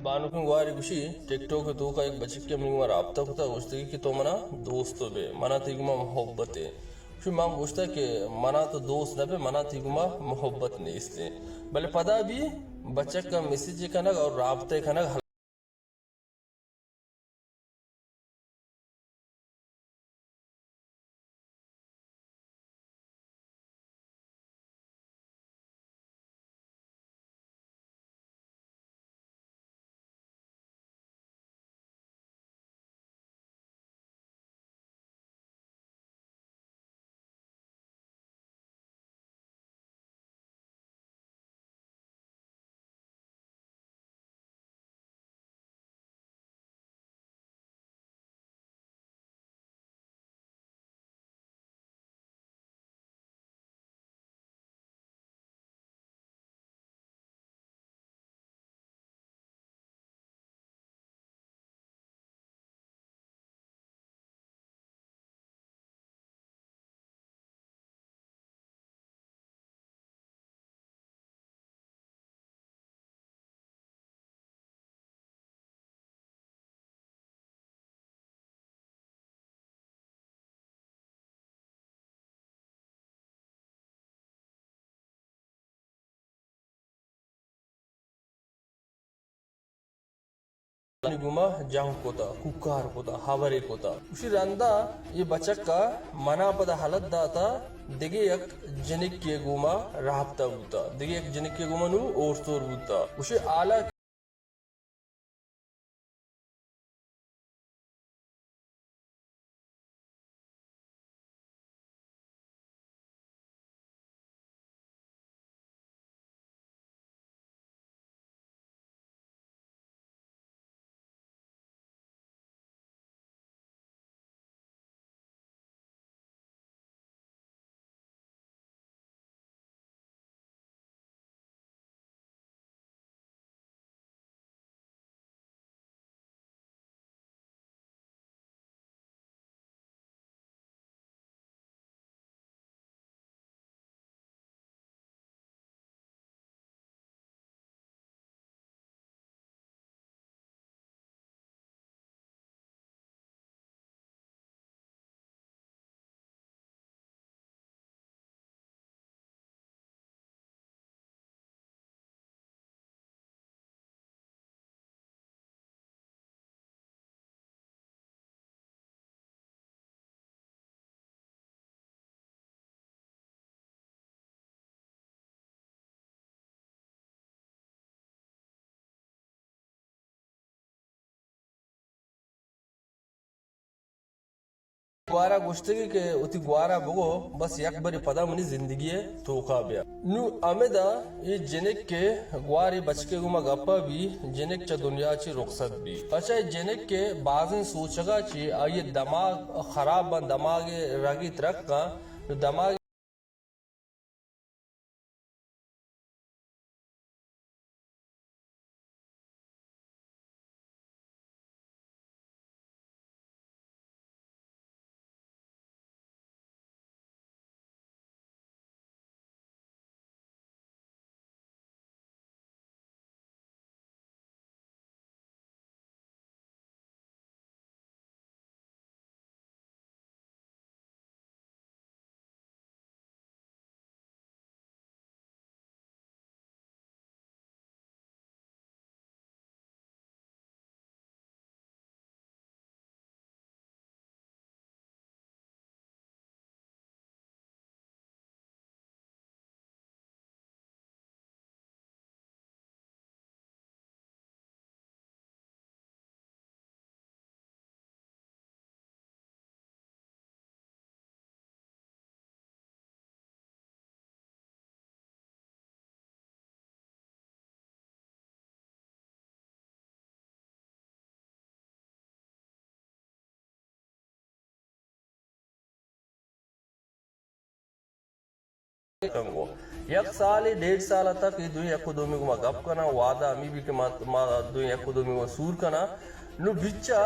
بانکیں گوارے گوشی، ٹک ٹاک ءِ توکا یک بچکے منی گوما رابطہ کتا، گوشتگی کہ تو منا دوست بے، منا تئی گوما محبت اے۔ گوشی، من گوشتا کہ منا تو دوست نہ بے، منا تئی گوما محبت نیست اے۔ بلے پدا بھی بچک ءَ میسج کنگ اور رابطہ کنگ منی گوما جنگ کتا، کوکار کتا، ہبرے کتا۔ گوشی رندا اے بچک ءَ منا پدا ہلت داتا، دگہ یک جنکے گوما رابطہ بوتا، دگہ یک جنکے گوما نو اور سور بوتا۔ گوشی حالا گوارا گوشتگی کہ وتی گوارا بگو، بس یک بری پدا منی زندگی ءِ توکا بیا۔ نو ہمدا اے جنک کہ گوارے بچکے گوما گپا بی، جنک چہ دنیا چی رخصت بی۔ پچا اے جنک کہ بازیں سوچگا چی آئی دماغ خراب بن، دماغ رگی ترک کن، نو دماغ کنگو۔ یک سالے، ڈیڑھ سال تک اے دوئیں یک و دومی گوما گپ کناں، وعدہ ہمے بی کہ ما، ما دوئیں یک و دومی گوما سور کناں۔ نو بچا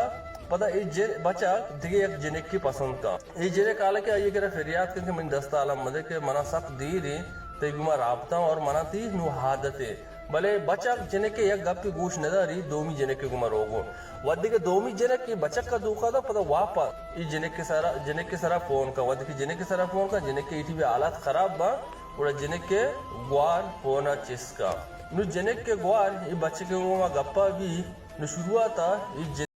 پدا اے جن، بچا دگہ یک جنکے پسند کن۔ اے جنک حالانکہ آئی کرا فریاد کن کہ منی دست الم مدے کہ منا سک دیر ایں تئی گوما رابطہ اور منا تئی نو عادت ایں۔ بلے بچک جنک ءِ یک گپے گوش نہ داری، دومی جنک ءِ گوما روگو۔ وھدے کہ دومی جنک ءَ بچک ءَ دھوکہ دا، پدا واپس اے جنک ءِ سرا، جنک ءِ سرا فون کا۔ وھدے کہ جنک ءِ سرا فون کا، جنک ءِ ایٹی بے حالات خراب با، گڑا جنک ءِ گوار فون ءَ چست کا۔ نو جنک ءِ گوار اے بچک ءِ گوما گپا بی، نو شروعات ءَ اے